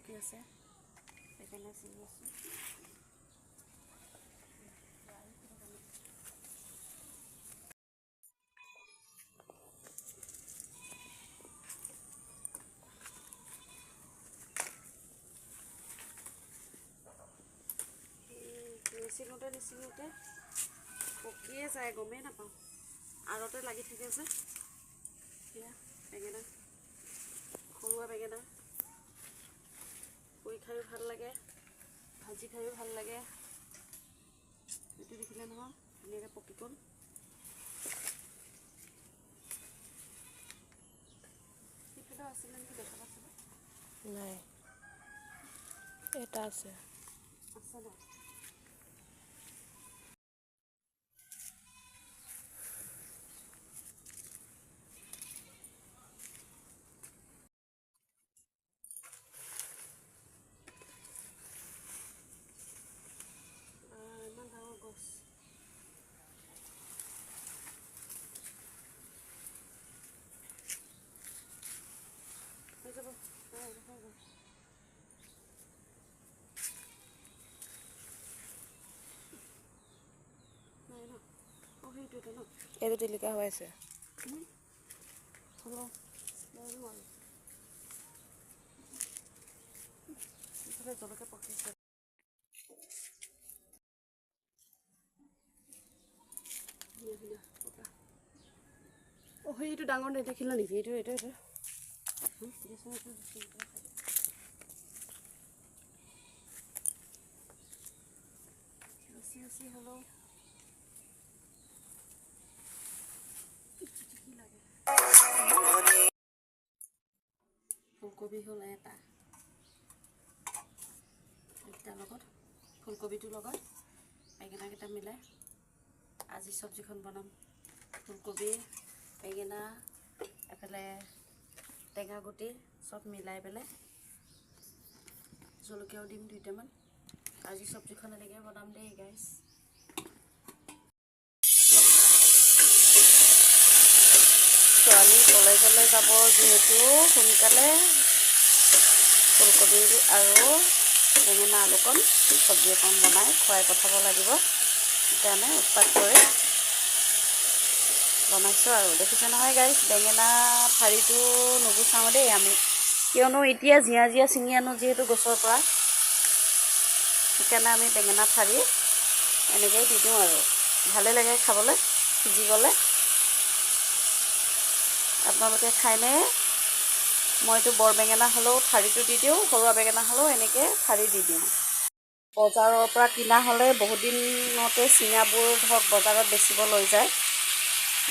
পকি আছে, বেঙেনা ছিঙি আছোঁ। নিচিঙোতে নিচিঙোতে পকিয়ে যায়, গমেই নাপাওঁ, আৰতে লাগি থাকে যে। সেয়া বেঙেনা, সৰুৱা বেঙেনা পুৰি খায়ো ভাল লাগে, ভাজি খায়ো ভাল লাগে। এইটো দেখিলে নহয়, ধুনীয়াকৈ পকি গ'ল। সেইফালেও আছিলে নেকি, দেখা পাইছিলোঁ। নাই, এটা আছে। আছে ন? ইমান ডাঙৰ গছ। হৈ যাব, হৈ যাব। নাই ন? অঁ, সেইটো এটা ন? এইটো টিলিকা হৈ আছে। হ'ব, লৈ দিওঁ আৰু। ইফালে জলকীয়া পকিছে। ধুনীয়া ধুনীয়া পকা। অঁ, সেইটো ডাঙৰ নেদেখিলা নেকি? এইটো এইটো এইটো দিয়াচোন, এইটো ছিঙি পেলাই খাই দিওঁ। লুচি উচি হ'লেও কি লাগে। ফুলকবি হ'ল এটা, এইকেইটাৰ লগত, ফুলকবিটোৰ লগত বেঙেনাকেইটা মিলাই আজি চব্জিখন বনাম। ফুলকবি, বেঙেনা, এফালে টেঙা গুটি চব মিলাই পেলাই, জলকীয়াও দিম দুইটামান। আজি চব্জিখন এনেকৈ বনাম দেই গাইজ। ছোৱালী কলেজলৈ যাব যিহেতু, সোনকালে ফুলকবি আৰু বেঙেনা আলুকণ চব্জি অকণ বনাই খুৱাই পঠাব লাগিব। সেইকাৰণে উৎপাত কৰি বনাইছোঁ আৰু। দেখিছে নহয় গাইজ, বেঙেনা ঠাৰিটো নুগুচাওঁ দেই আমি, কিয়নো এতিয়া জীয়া জীয়া ছিঙি আনো যিহেতু গছৰ পৰা, সেইকাৰণে আমি বেঙেনা ঠাৰি এনেকৈয়ে দি দিওঁ আৰু। ভালে লাগে খাবলৈ সিজি গ'লে। আপোনালোকে খায়নে? মইতো বৰ বেঙেনা হ'লেও ঠাৰিটো দি দিওঁ, সৰুৱা বেঙেনা হ'লেও এনেকৈ ঠাৰি দি দিওঁ। বজাৰৰ পৰা কিনা হ'লে বহুত দিনতে ছিঙাবোৰ ধৰক বজাৰত বেচিব লৈ যায়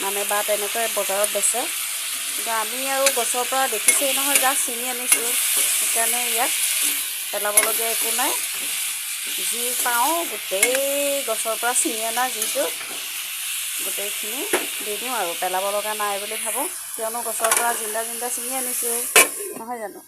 মানে, বা তেনেকৈ বজাৰত বেচে। কিন্তু আমি আৰু গছৰ পৰা দেখিছেই নহয়, জাষ্ট ছিঙি আনিছোঁ, সেইকাৰণে ইয়াত পেলাবলগীয়া একো নাই। যি পাওঁ গোটেই গছৰ পৰা ছিঙি অনা যিটো, গোটেইখিনি দি দিওঁ আৰু, পেলাব লগা নাই বুলি ভাবোঁ, কিয়নো গছৰ পৰা জিন্দা জিন্দা ছিঙি আনিছোঁ, নহয় জানো?